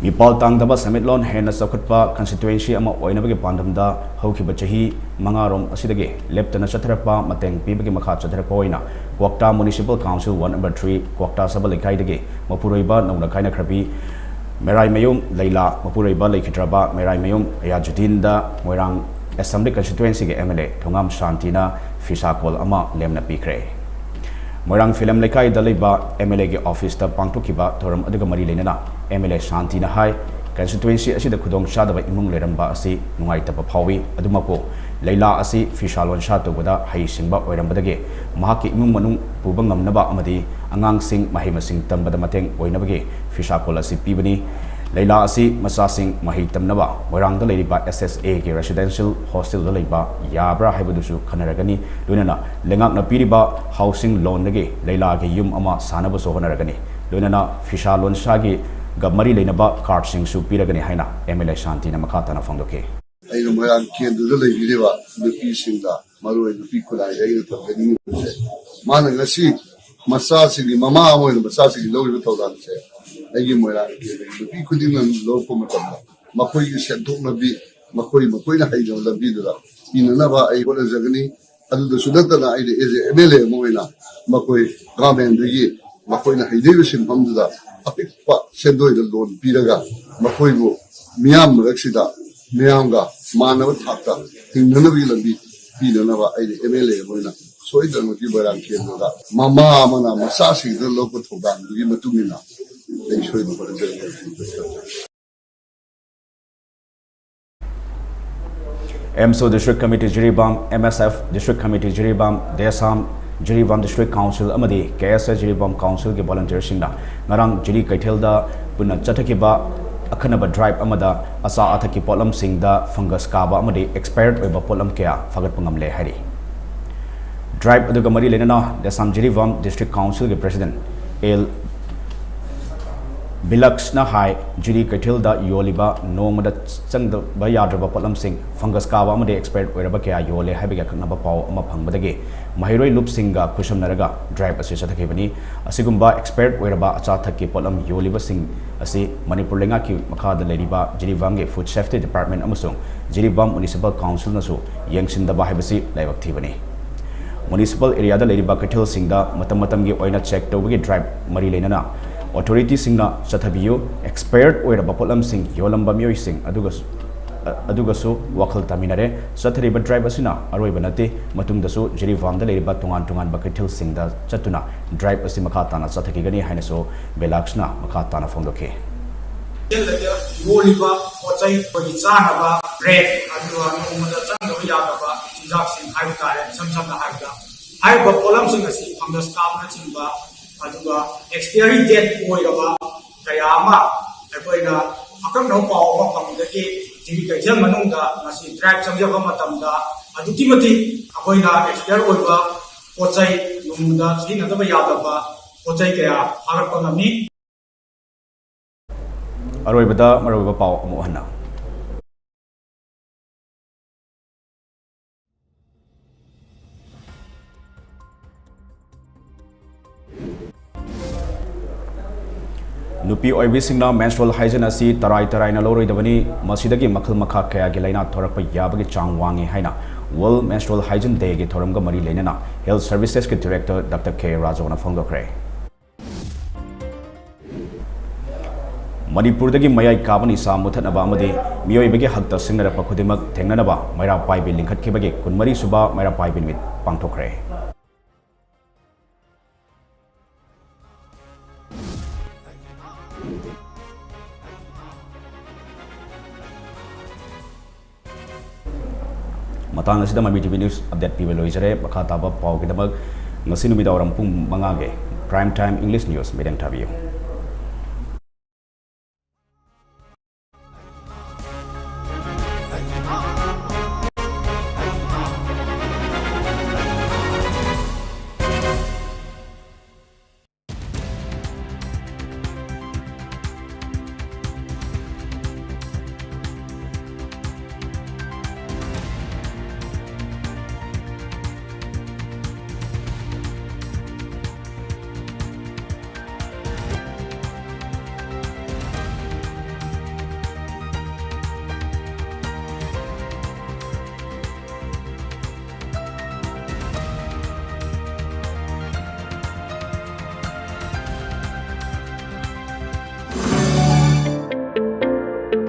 ꯃꯤꯄꯥꯜ ꯇꯥꯡꯗꯕ ꯁꯦꯟꯃꯤꯠꯂꯣꯟ ꯍꯦꯟꯅ ꯆꯥꯎꯈꯠꯄ ꯀꯟꯁꯇꯤꯇ꯭ꯋꯦꯟꯁꯤ ꯑꯃ ꯑꯣꯏꯅꯕꯒꯤ ꯄꯥꯟꯗꯝꯗ ꯍꯧꯈꯤꯕ ꯆꯍꯤ ꯃꯉꯥꯔꯣꯝ ꯑꯁꯤꯗꯒꯤ ꯂꯦꯞꯇꯅ ꯆꯠꯊꯔꯛꯄ ꯃꯇꯦꯡ ꯄꯤꯕꯒꯤ ꯃꯈꯥ ꯆꯠꯊꯔꯛꯄ ꯑꯣꯏꯅ ꯀ꯭ꯋꯥꯛꯇꯥ Municipal Council Ward Number Three, ꯀ꯭ꯋꯥꯛꯇꯥ ꯁꯕ ꯂꯩꯀꯥꯏꯗꯒꯤ ꯃꯄꯨꯔꯣꯏꯕ ꯅꯧꯅ ꯀꯥꯏꯅꯈ꯭ꯔꯕꯤ ꯃꯦꯔꯥꯏꯃꯌꯨꯝ ꯂꯩꯂꯥ, ꯃꯄꯨꯔꯣꯏꯕ ꯂꯩꯈꯤꯗ꯭ꯔꯕ ꯃꯦꯔꯥꯏꯃꯌꯨꯝ ꯑꯌꯥꯖꯨꯗꯤꯟꯗ ꯃꯣꯏꯔꯥꯡ Assembly Constituency ꯒꯤ M L A ꯊꯣꯉꯥꯝ ꯁꯥꯟꯇꯤꯅ ꯐꯤꯁꯥ ꯀꯣꯜ ꯑꯃ ꯂꯦꯝꯅ ꯄꯤꯈ꯭ꯔꯦ꯫ ꯃꯣꯏꯔꯥꯡ ꯐꯤꯂꯝ ꯂꯩꯀꯥꯏꯗ ꯂꯩꯕ ꯑꯦꯝ ꯑꯦꯜ ꯑꯦꯒꯤ ꯑꯣꯐꯤꯁꯇ ꯄꯥꯡꯊꯣꯛꯈꯤꯕ ꯊꯧꯔꯝ ꯑꯗꯨꯒ ꯃꯔꯤ ꯂꯩꯅꯅ M L A ꯁꯥꯟꯇꯤꯅ high, constituency ꯑꯁꯤꯗ ꯈꯨꯗꯣꯡ ꯆꯥꯗꯕ ꯏꯃꯨꯡ ꯂꯩꯔꯝꯕ ꯑꯁꯤ ꯅꯨꯡꯉꯥꯏꯇꯕ ꯐꯥꯎꯏ꯫ ꯑꯗꯨꯃꯛꯄꯨ, ꯂꯩꯂꯥ ꯑꯁꯤ ꯐꯤꯁꯥ ꯂꯣꯟꯁꯥ ꯇꯧꯕꯗ ꯍꯩꯁꯤꯡꯕ ꯑꯣꯏꯔꯝꯕꯗꯒꯤ ꯃꯍꯥꯛꯀꯤ ꯏꯃꯨꯡ ꯃꯅꯨꯡ ꯄꯨꯕ ꯉꯝꯅꯕ ꯑꯃꯗꯤ ꯑꯉꯥꯡꯁꯤꯡ ꯃꯍꯩ ꯃꯁꯤꯡ ꯇꯝꯕꯗ ꯃꯇꯦꯡ ꯑꯣꯏꯅꯕꯒꯤ ꯐꯤꯁꯥꯀꯣꯜ ꯑꯁꯤ ꯄꯤꯕꯅꯤ꯫ ꯂꯩꯂꯥ ꯑꯁꯤ ꯃꯆꯥꯁꯤꯡ ꯃꯍꯩ ꯇꯝꯅꯕ ꯃꯣꯏꯔꯥꯡꯗ ꯂꯩꯔꯤꯕ ꯑꯦꯁ ꯑꯦꯁ ꯑꯦꯒꯤ ꯔꯦꯁꯤꯗꯦꯟꯁꯤꯌꯦꯜ ꯍꯣꯁꯇꯦꯜꯗ ꯂꯩꯕ ꯌꯥꯕ꯭ꯔꯥ ꯍꯥꯏꯕꯗꯨꯁꯨ ꯈꯟꯅꯔꯒꯅꯤ꯫ ꯂꯣꯏꯅꯅ ꯂꯩꯉꯥꯛꯅ ꯄꯤꯔꯤꯕ ꯍꯥꯎꯁꯤꯡ ꯂꯣꯟꯗꯒꯤ ꯂꯩꯂꯥꯒꯤ ꯌꯨꯝ ꯑꯃ ꯁꯥꯅꯕꯁꯨ ꯍꯣꯠꯅꯔꯒꯅꯤ꯫ ꯂꯣꯏꯅꯅ ꯐꯤꯁꯥ ꯂꯣꯟꯁꯥꯒꯤ ꯒ ꯃꯔꯤ ꯂꯩꯅꯕ ꯀꯥꯔꯗꯁꯤꯡꯁꯨ ꯄꯤꯔꯒꯅꯤ ꯍꯥꯏꯅ ꯑꯦꯝ ꯑꯦꯜ ꯑꯦ ꯁꯥꯟꯇꯤꯅ ꯃꯈꯥ ꯇꯥꯅ ꯐꯣꯡꯗꯣꯛꯈꯤ꯫ ꯑꯩꯅ ꯃꯣꯏꯔꯥꯡ ꯀꯦꯟꯗ꯭ꯔꯗ ꯂꯩꯕꯤꯔꯤꯕ ꯅꯨꯄꯤꯁꯤꯡꯗ, ꯃꯔꯨꯑꯣꯏꯅ ꯅꯨꯄꯤ ꯈꯨꯟꯅꯥꯏꯗ ꯑꯩꯅ ꯊꯝꯖꯅꯤꯡꯉꯤꯕꯁꯦ, ꯃꯥꯅ ꯉꯁꯤ ꯃꯆꯥꯁꯤꯡꯒꯤ, ꯃꯃꯥ ꯑꯃ ꯑꯣꯏꯅ ꯃꯆꯥꯁꯤꯡꯒꯤ ꯂꯧꯔꯤꯕ ꯊꯧꯗꯥꯡꯁꯦ, ꯑꯩꯒꯤ ꯃꯣꯏꯔꯥꯡ ꯀꯦꯟꯗ꯭ꯔꯒꯤ ꯅꯨꯄꯤ ꯈꯨꯗꯤꯡꯃꯛ ꯂꯧꯔꯛꯄ ꯃꯇꯝꯗ ꯃꯈꯣꯏꯒꯤ ꯁꯦꯟꯊꯣꯛ ꯂꯝꯕꯤ, ꯃꯈꯣꯏ ꯃꯈꯣꯏꯅ ꯍꯩꯖꯕ ꯂꯝꯕꯤꯗꯨꯗ ꯄꯤꯅꯅꯕ ꯑꯩ ꯍꯣꯠꯅꯖꯒꯅꯤ꯫ ꯑꯗꯨꯗꯁꯨ ꯅꯠꯇꯅ, ꯑꯩꯅ as a M L A ꯑꯃ ꯑꯣꯏꯅ ꯃꯈꯣꯏ ꯒꯚꯔꯟꯃꯦꯟꯗꯒꯤ ꯃꯈꯣꯏꯅ ꯍꯩꯖꯔꯤꯕ ꯁꯤꯟꯐꯝꯗꯨꯗ ꯑꯄꯤꯛꯄ ꯁꯦꯟꯗꯣꯏꯗ ꯂꯣꯟ ꯄꯤꯔꯒ ꯃꯈꯣꯏꯕꯨ ꯃꯤꯌꯥꯝ ꯃꯔꯛꯁꯤꯗ ꯃꯤꯌꯥꯝꯒ ꯃꯥꯟꯅꯕ ꯊꯥꯛꯇ ꯍꯤꯡꯅꯅꯕꯒꯤ ꯂꯝꯕꯤ ꯄꯤꯅꯅꯕ ꯑꯩꯅ M L A ꯑꯃ ꯑꯣꯏꯅ ꯁꯣꯏꯗꯅꯃꯛꯀꯤ ꯃꯣꯏꯔꯥꯡ ꯀꯦꯟꯗ꯭ꯔꯗ ꯃꯃꯥ ꯑꯃꯅ ꯃꯆꯥꯁꯤꯡꯗꯨꯅ ꯂꯧꯕ ꯊꯧꯗꯥꯡꯗꯨꯒꯤ ꯃꯇꯨꯡ ꯏꯟꯅ ꯑꯩ ꯁꯣꯏꯗꯅ ꯍꯣꯠꯅꯖꯒꯅꯤ꯫ ꯑꯦꯝꯁꯨ District Committee Jiribam, M S F District Committee Jiribam, ꯗꯦꯁꯥꯝ Jiribam District Council ꯑꯃꯗꯤ K S A ꯖꯤꯔꯤꯕꯥꯝ Councilꯒꯤ volunteerꯁꯤꯡꯅ ꯉꯔꯥꯡ ꯖꯤꯔꯤ ꯀꯩꯊꯦꯜꯗ ꯄꯨꯟꯅ ꯆꯠꯊꯈꯤꯕ ꯑꯈꯟꯅꯕ drive ꯑꯃꯗ ꯑꯆꯥ ꯑꯊꯛꯀꯤ ꯄꯣꯠꯂꯝꯁꯤꯡꯗ fungus ꯀꯥꯕ ꯑꯃꯗꯤ expired ꯑꯣꯏꯕ ꯄꯣꯠꯂꯝ ꯀꯌꯥ ꯐꯥꯒꯠꯄ ꯉꯝꯂꯦ ꯍꯥꯏꯔꯤ꯫ Drive ꯑꯗꯨꯒ ꯃꯔꯤ ꯂꯩꯅꯅ ꯗꯦꯁꯥꯝ ꯖꯤꯔꯤꯕꯥꯝ District Councilꯒꯤ President ꯑꯦꯜ ꯕꯤꯂꯛꯁꯅ ꯍꯥꯏ, ꯖꯤꯔꯤ ꯀꯩꯊꯦꯜꯗ ꯌꯣꯜꯂꯤꯕ ꯅꯣꯡꯃꯗ ꯆꯪꯗꯕ ꯌꯥꯗ꯭ꯔꯕ ꯄꯣꯠꯂꯝꯁꯤꯡ fungus ꯀꯥꯕ ꯑꯃꯗꯤ expired ꯑꯣꯏꯔꯕ ꯀꯌꯥ ꯌꯣꯜꯂꯦ ꯍꯥꯏꯕꯒꯤ ꯑꯀꯛꯅꯕ ꯄꯥꯎ ꯑꯃ ꯐꯪꯕꯗꯒꯤ ꯃꯍꯩꯔꯣꯏ ꯂꯨꯞꯁꯤꯡꯒ ꯈꯨꯠꯁꯝꯅꯔꯒ drive ꯑꯁꯤ ꯆꯠꯊꯈꯤꯕꯅꯤ꯫ ꯑꯁꯤꯒꯨꯝꯕ expired ꯑꯣꯏꯔꯕ ꯑꯆꯥ ꯑꯊꯛꯀꯤ ꯄꯣꯠꯂꯝ ꯌꯣꯜꯂꯤꯕꯁꯤꯡ ꯑꯁꯤ ꯃꯅꯤꯄꯨꯔ ꯂꯩꯉꯥꯛꯀꯤ ꯃꯈꯥꯗ ꯂꯩꯔꯤꯕ ꯖꯤꯔꯤꯕꯥꯝꯒꯤ Food Safety Department ꯑꯃꯁꯨꯡ ꯖꯤꯔꯤꯕꯥꯝ Municipal Councilꯅꯁꯨ ꯌꯦꯡꯁꯤꯟꯗꯕ ꯍꯥꯏꯕꯁꯤ ꯂꯥꯏꯕꯛ ꯊꯤꯕꯅꯤ꯫ Municipal areaꯗ ꯂꯩꯔꯤꯕ ꯀꯩꯊꯦꯜꯁꯤꯡꯗ ꯃꯇꯝ ꯃꯇꯝꯒꯤ ꯑꯣꯏꯅ check ꯇꯧꯕꯒꯤ drive ꯃꯔꯤ ꯂꯩꯅꯅ authorityꯁꯤꯡꯅ ꯆꯠꯊꯕꯤꯌꯨ꯫ Expired ꯑꯣꯏꯔꯕ ꯄꯣꯠꯂꯝꯁꯤꯡ ꯌꯣꯜꯂꯝꯕ ꯃꯤꯑꯣꯏꯁꯤꯡ ꯑꯗꯨꯒ ꯑ-, ꯑꯗꯨꯒꯁꯨ ꯋꯥꯈꯜ ꯇꯥꯃꯤꯟꯅꯔꯦ꯫ ꯆꯠꯊꯔꯤꯕ drive ꯑꯁꯤꯅ ꯑꯔꯣꯏꯕ ꯅꯠꯇꯦ, ꯃꯇꯨꯡꯗꯁꯨ ꯖꯤꯔꯤꯕꯥꯝꯗ ꯂꯩꯔꯤꯕ ꯇꯣꯉꯥꯟ ꯇꯣꯉꯥꯟꯕ ꯀꯩꯊꯦꯜꯁꯤꯡꯗ ꯆꯠꯇꯨꯅ drive ꯑꯁꯤ ꯃꯈꯥ ꯇꯥꯅ ꯆꯠꯊꯈꯤꯒꯅꯤ ꯍꯥꯏꯅꯁꯨ ꯕꯦꯂꯥꯛꯁꯅ ꯃꯈꯥ ꯇꯥꯅ ꯐꯣꯡꯗꯣꯛꯈꯤ꯫ ꯀꯩꯊꯦꯜꯗ ꯌꯣꯜꯂꯤꯕ ꯄꯣꯠ ꯆꯩ, ꯑꯩꯈꯣꯏꯒꯤ ꯆꯥꯅꯕ bread, ꯑꯗꯨꯒ ꯅꯣꯡꯃꯗ ꯆꯪꯗꯕ ꯌꯥꯗꯕ ꯆꯤꯟꯖꯥꯛꯁꯤꯡ ꯍꯥꯏꯕ ꯇꯥꯔꯦ, ꯏꯁꯝ ꯁꯝꯅ ꯍꯥꯏꯔꯕꯗ, ꯍꯥꯏꯔꯤꯕ ꯄꯣꯠꯂꯝꯁꯤꯡ ꯑꯁꯤ fungus ꯀꯥꯕꯅꯆꯤꯡꯕ, ꯑꯗꯨꯒ expiry date ꯑꯣꯏꯔꯕ ꯀꯌꯥ ꯑꯃ ꯑꯩꯈꯣꯏꯅ ꯑꯀꯛꯅꯕ ꯄꯥꯎ ꯑꯃ ꯐꯪꯕꯗꯒꯤ ꯖꯤꯔꯤ ꯀꯩꯊꯦꯜ ꯃꯅꯨꯡꯗ ꯉꯁꯤ drive ꯆꯪꯖꯕ ꯃꯇꯝꯗ ꯑꯗꯨꯛꯀꯤ ꯃꯇꯤꯛ ꯑꯩꯈꯣꯏꯅ expire ꯑꯣꯏꯕ ꯄꯣꯠ ꯆꯩ, ꯅꯣꯡꯃꯗ ꯁꯤꯖꯤꯟꯅꯗꯕ ꯌꯥꯗꯕ ꯄꯣꯠ ꯆꯩ ꯀꯌꯥ ꯐꯥꯒꯠꯄ ꯉꯝꯃꯤ꯫ ꯑꯔꯣꯏꯕꯗ ꯃꯔꯨꯑꯣꯏꯕ ꯄꯥꯎ ꯑꯃꯨꯛ ꯍꯟꯅ꯫ ꯅꯨꯄꯤ ꯑꯣꯏꯕꯤꯁꯤꯡꯅ menstrual hygiene ꯑꯁꯤ ꯇꯔꯥꯏ ꯇꯔꯥꯏꯅ ꯂꯧꯔꯣꯏꯗꯕꯅꯤ꯫ ꯃꯁꯤꯗꯒꯤ ꯃꯈꯜ ꯃꯈꯥ ꯀꯌꯥꯒꯤ ꯂꯥꯏꯅꯥ ꯊꯣꯔꯛꯄ ꯌꯥꯕꯒꯤ ꯆꯥꯡ ꯋꯥꯡꯉꯤ ꯍꯥꯏꯅ World Menstrual Hygiene Day ꯒꯤ ꯊꯧꯔꯝꯒ ꯃꯔꯤ ꯂꯩꯅꯅ Health Services ꯀꯤ Director Doctor K ꯔꯥꯖꯨꯅ ꯐꯣꯡꯗꯣꯛꯈ꯭ꯔꯦ꯫ ꯃꯅꯤꯄꯨꯔꯗꯒꯤ ꯃꯌꯥꯏ ꯀꯥꯕ ꯅꯤꯁꯥ ꯃꯨꯊꯠꯅꯕ ꯑꯃꯗꯤ ꯃꯤꯑꯣꯏꯕꯒꯤ ꯍꯛꯇ ꯁꯤꯡꯅꯔꯛꯄ ꯈꯨꯗꯤꯡꯃꯛ ꯊꯦꯡꯅꯅꯕ ꯃꯩꯔꯥ ꯄꯥꯏꯕꯤ ꯂꯤꯡꯈꯠꯈꯤꯕꯒꯤ ꯀꯨꯟꯃꯔꯤ ꯁꯨꯕ ꯃꯩꯔꯥ ꯄꯥꯏꯕꯤ ꯅꯨꯃꯤꯠ ꯄꯥꯡꯊꯣꯛꯈ꯭ꯔꯦ꯫ ꯃꯇꯥꯡ ꯑꯁꯤꯗ ꯃꯃꯤ TV news update ꯄꯤꯕ ꯂꯣꯏꯖꯔꯦ꯫ ꯃꯈꯥ ꯇꯥꯕ ꯄꯥꯎꯒꯤꯗꯃꯛ ꯉꯁꯤ ꯅꯨꯃꯤꯗꯥꯡꯋꯥꯏꯔꯝ ꯄꯨꯡ ꯃꯉꯥꯒꯤ Prime Time English News ꯃꯤꯠꯌꯦꯡ ꯊꯥꯕꯤꯌꯨ꯫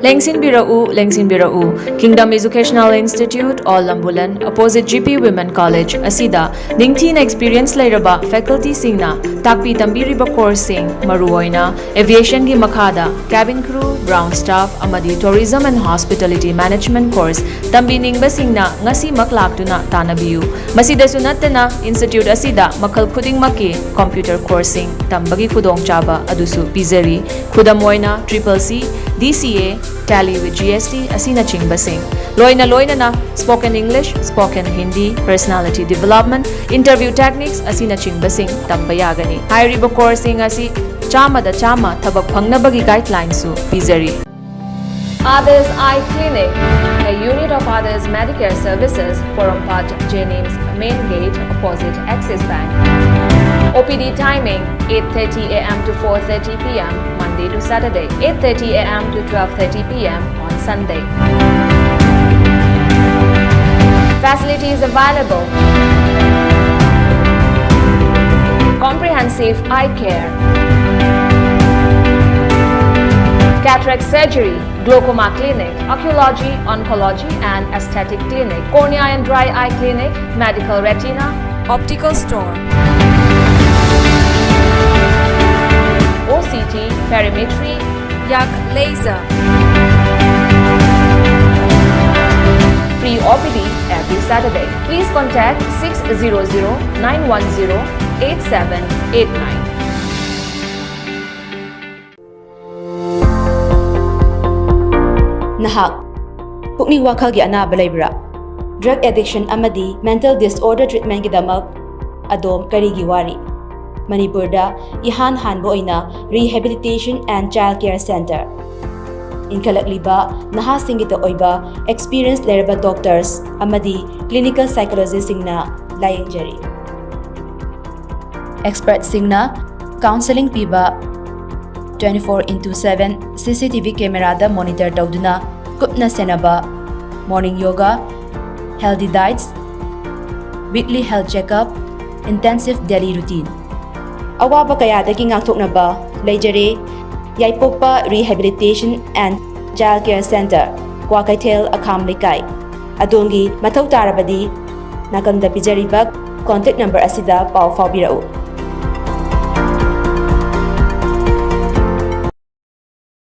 ꯂꯦꯡꯁꯤꯟꯕꯤꯔꯛꯎ, ꯂꯦꯡꯁꯤꯟꯕꯤꯔꯛꯎ꯫ Kingdom Educational Institute, Old Lambulan, opposite G P Women College ꯑꯁꯤꯗ ꯅꯤꯡꯊꯤꯅ experience ꯂꯩꯔꯕ facultyꯁꯤꯡꯅ ꯇꯥꯛꯄꯤ ꯇꯝꯕꯤꯔꯤꯕ courseꯁꯤꯡ, ꯃꯔꯨꯑꯣꯏꯅ aviationꯒꯤ ꯃꯈꯥꯗ cabin crew, ground staff ꯑꯃꯗꯤ Tourism and Hospitality Management course ꯇꯝꯕꯤꯅꯤꯡꯕꯁꯤꯡꯅ ꯉꯁꯤꯃꯛ ꯂꯥꯛꯇꯨꯅ ꯇꯥꯟꯅꯕꯤꯌꯨ꯫ ꯃꯁꯤꯗꯁꯨ ꯅꯠꯇꯅ, institute ꯑꯁꯤꯗ ꯃꯈꯜ ꯈꯨꯗꯤꯡꯃꯛꯀꯤ computer courseꯁꯤꯡ ꯇꯝꯕꯒꯤ ꯈꯨꯗꯣꯡꯆꯥꯕ ꯑꯗꯨꯁꯨ ꯄꯤꯖꯔꯤ꯫ ꯈꯨꯗꯝ ꯑꯣꯏꯅ, triple C, D C A, Tally with G S T ꯑꯁꯤꯅꯆꯤꯡꯕꯁꯤꯡ, ꯂꯣꯏꯅ ꯂꯣꯏꯅꯅ spoken English, spoken Hindi, personality development, interview techniques ꯑꯁꯤꯅꯆꯤꯡꯕꯁꯤꯡ ꯇꯝꯕ ꯌꯥꯒꯅꯤ꯫ ꯍꯥꯏꯔꯤꯕ courseꯁꯤꯡ ꯑꯁꯤ ꯆꯥꯝꯃꯗ ꯆꯥꯝꯃ ꯊꯕꯛ ꯐꯪꯅꯕꯒꯤ guidelinesꯁꯨ ꯄꯤꯖꯔꯤ꯫ Others Eye Clinic, a unit of Others Medicare Services, Porompat, Jennings Main Gate, opposite Axis Bank. O P D timing, eight thirty A M to four thirty P M, Monday to Saturday, eight thirty A M to twelve thirty P M on Sunday. Facilities available: comprehensive eye care, cataract surgery, glaucoma clinic, oncology, oncology and aesthetic clinic, cornea and dry eye clinic, medical retina, optical store, O C T, perimetry, yak laser, free O P D every Saturday. Please contact six zero zero nine one zero eight seven eight nine. ꯅꯍꯥꯛ ꯄꯨꯛꯅꯤꯡ ꯋꯥꯈꯜꯒꯤ ꯑꯅꯥꯕ ꯂꯩꯕ꯭ꯔꯥ? Drug addiction ꯑꯃꯗꯤ mental disorder treatmentꯒꯤꯗꯃꯛ ꯑꯗꯣꯝ ꯀꯔꯤꯒꯤ ꯋꯥꯔꯤ? ꯃꯅꯤꯄꯨꯔꯗ ꯏꯍꯥꯟ ꯍꯥꯟꯕ ꯑꯣꯏꯅ Rehabilitation and Child Care Center꯫ ꯏꯟꯈꯠꯂꯛꯂꯤꯕ ꯅꯍꯥꯁꯤꯡꯒꯤꯗ ꯑꯣꯏꯕ experience ꯂꯩꯔꯕ doctors ꯑꯃꯗꯤ clinical psychologistꯁꯤꯡꯅ ꯂꯥꯌꯦꯡꯖꯔꯤ꯫ Expertꯁꯤꯡꯅ counseling ꯄꯤꯕ, twenty-four into seven C C T V cameraꯗ monitor ꯇꯧꯗꯨꯅ ꯀꯨꯞꯅ ꯁꯦꯟꯅꯕ, morning yoga, healthy diets, weekly health checkup, intensive daily routine꯫ ꯑꯋꯥꯕ ꯀꯌꯥꯗꯒꯤ ꯉꯥꯛꯊꯣꯛꯅꯕ ꯂꯩꯖꯔꯦ ꯌꯥꯏꯄꯣꯛꯄ Rehabilitation and Child Care Center, Kwakeithel ꯑꯈꯥꯝ ꯂꯩꯀꯥꯏ꯫ ꯑꯗꯣꯝꯒꯤ ꯃꯊꯧ ꯇꯥꯔꯕꯗꯤ ꯅꯥꯀꯟꯗ ꯄꯤꯖꯔꯤꯕ contact number ꯑꯁꯤꯗ ꯄꯥꯎ ꯐꯥꯎꯕꯤꯔꯛꯎ꯫